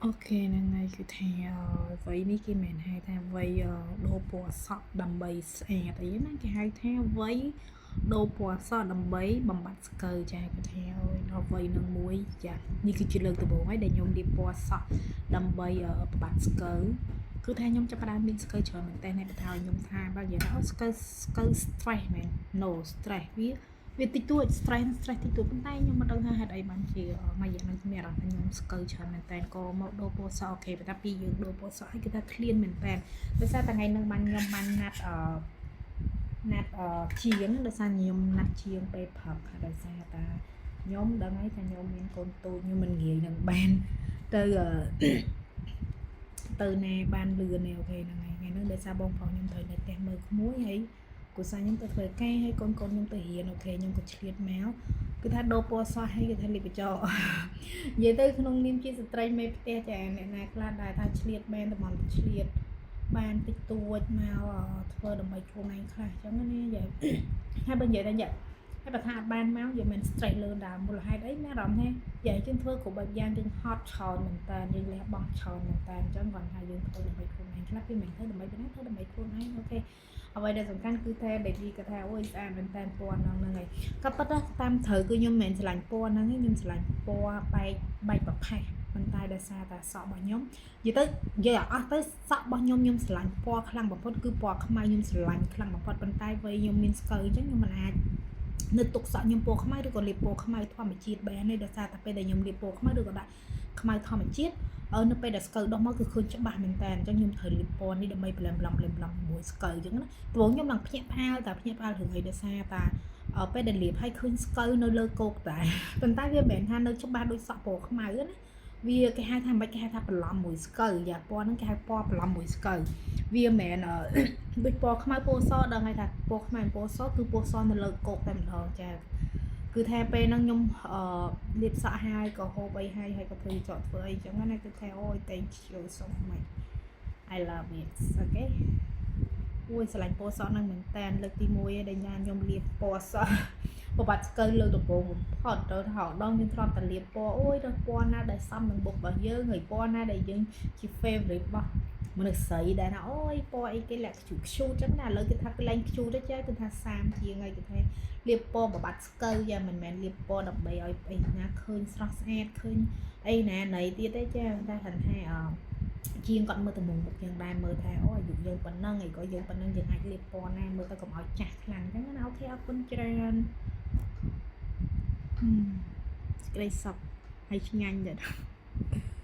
Okay ហ្នឹងហើយគឺថាវ័យនេះគេមិនហៅថាវ័យដូរពណ៌សក់ដើម្បីស្អាតអីណាគេហៅថាវ័យដូរពណ៌សក់ដើម្បីបំបត្តិស្កូវចាគឺថាអូយដល់វ័យនឹងមួយចានេះគឺជាលើកដំបូងហើយដែលខ្ញុំលាបពណ៌សក់ដើម្បីបំបត្តិស្កូវគឺថាខ្ញុំចាប់ផ្ដើមមានស្កូវច្រើនមែនតើអ្នកបើថាខ្ញុំថាបើនិយាយថាអូស្កូវស្កូវ stress មែន no stress វាវាតិចតួច stress stress តិចតួចប៉ុន្តែខ្ញុំមិនដឹងថាហេតុអីបានជាមួយរយៈនេះមានអារម្មណ៍ថាខ្ញុំស្កើច្រើនមែនតើក៏មកដូរពណ៌សក់ okay ប៉ុន្តែពីយើងដូរពណ៌សក់ហើយគឺថា clean មែនតើដោយសារតែថ្ងៃហ្នឹងបានខ្ញុំបានណាត់អឺណាត់អឺជាងដោយសារខ្ញុំណាត់ជាងពេលព្រឹកដោយសារតាខ្ញុំដឹងហើយថាខ្ញុំមានកូនតូចខ្ញុំមិនងាយនឹងបានទៅអឺ ទៅណាបានលឿនទេ okay ហ្នឹងហើយថ្ងៃហ្នឹងដោយសារបងប្រុសខ្ញុំត្រូវនៅផ្ទះមើលក្មួយហើយគ្រួសារខ្ញុំទៅធ្វើការហើយកូនកូនខ្ញុំទៅរៀន okay ខ្ញុំក៏ឆ្លៀតមកគឺថាដូរពណ៌សក់ហើយគឺថាលាបបញ្ចោនិយាយទៅក្នុងនាមជាស្ត្រីមេផ្ទះចាអ្នកណាខ្លះដែរថាឆ្លៀតមែនតម្រាំឆ្លៀតបានតិចតួចមកធ្វើដើម្បីខ្លួនឯងខ្លះអញ្ចឹងណានិយាយហើយបើនិយាយថាយ៉ាហើយបើថាអត់បានមកនិយាយមិន stress លើដើមមូលហេតុអីមានអារម្មណ៍ថាយាយយើងធ្វើគ្រប់បែបយ៉ាងយើងហត់ច្រើនមែនតើយើងលះបង់ច្រើនមែនតើអញ្ចឹងគាត់ថាយើងធ្វើដើម្បីខ្លួនឯងខ្លះវាមិនធ្វើដើម្បីទៅណាធ្វើដើម្បីខ្លួនឯង okay អ្វីដែលសំខាន់គឺថា baby គាត់ថាអូយស្អាតមែនតើពណ៌ហ្នឹងហ្នឹងហើយក៏ប៉ុន្តែតាមត្រូវគឺខ្ញុំមិនមែនស្រឡាញ់ពណ៌ហ្នឹងទេខ្ញុំស្រឡាញ់ពណ៌បែកបែកប្រផេះប៉ុន្តែដោយសារតែសក់របស់ខ្ញុំនិយាយទៅនិយាយឲ្យអស់ទៅសក់របស់ខ្ញុំខ្ញុំស្រឡាញ់ពណ៌ខ្លាំងបំផុតគឺពណ៌ខ្មៅខ្ញុំស្រឡាញ់ខ្លាំងបំផុតប៉ុន្តែវ័យខ្ញុំមានស្កូវអញ្ចឹងខ្ញុំមិនអាចនៅទុកសក់ខ្ញុំពណ៌ខ្មៅឬក៏លាបពណ៌ខ្មៅធម្មជាតិបានទេដោយសារតែពេលដែលខ្ញុំលាបពណ៌ខ្មៅឬក៏ដាក់ខ្មៅធម្មជាតិអឺនៅពេលដែលស្កូវដុះមកគឺឃើញច្បាស់មែនតើអញ្ចឹងខ្ញុំត្រូវលាបពណ៌នេះដើម្បីប្លំប្លំប្លំប្លំជាមួយស្កូវអញ្ចឹងណាត្បូងខ្ញុំឡើងភ្ញាក់ផ្អើលតែភ្ញាក់ផ្អើលរឿងអីដោយសារតាពេលដែលលាបឲ្យឃើញស្កូវនៅលើគោកតែប៉ុន្តែវាមិនមែនថានៅច្បាស់ដូចសក់ពណ៌ខ្មៅណាវាគេហៅថាមិនគេហៅថាបន្លំមួយស្កូវយ៉ាពណ៌ហ្នឹងគេហៅពណ៌បន្លំមួយស្កូវវាមិនមែនដូចពណ៌ខ្មៅពណ៌សដឹងហើយថាពណ៌ខ្មៅពណ៌សគឺពណ៌សនៅលើគោកតែម្ដងចាគឺថាពេលហ្នឹងខ្ញុំអឺលាបសក់ហើយក៏ហូបអីហើយហើយក៏ធ្វើចកធ្វើអីចឹងណាគឺថាអូយ thank you so much, I love it. Okay អូយស្រឡាញ់ពណ៌សក់ហ្នឹងមែនតើលើកទី1ឯងដែលញ៉ាំខ្ញុំលាបពណ៌សក់ប្រវត្តិស្កូវលើកដំបូងបំផុតទៅថោដងយើងធ្លាប់តែលាបពណ៌អូយដល់ពណ៌ណាដែលសមនឹងមុខរបស់យើងហើយពណ៌ណាដែលយើងជា favorite របស់មនុស្សស្រីដែរណាអូយពណ៌អីគេលាក់ខ្ជូតខ្ជូតចឹងណាឥឡូវគេថាគេលែងខ្ជូតទេចាគឺថាសាមជាងហើយគេថាលាបពណ៌បបាត់ស្កូវយ៉ាមិនមែនលាបពណ៌ដើម្បីឲ្យអីណាឃើញស្រស់ស្អាតឃើញអីណាណីទៀតទេចាតែថាថាអជាងគាត់មើលទៅមុខមុខយើងដែរមើលថាអូអាយុយើងប៉ុណ្ណឹងអីក៏យើងប៉ុណ្ណឹងយើងអាចលាបពណ៌ណាមើលទៅកុំឲ្យចាស់ខ្លាំងអញ្ចឹងណា okay អរគុណច្រើនសេចក្តីសុខហើយឆ្ងាញ់ទៀត។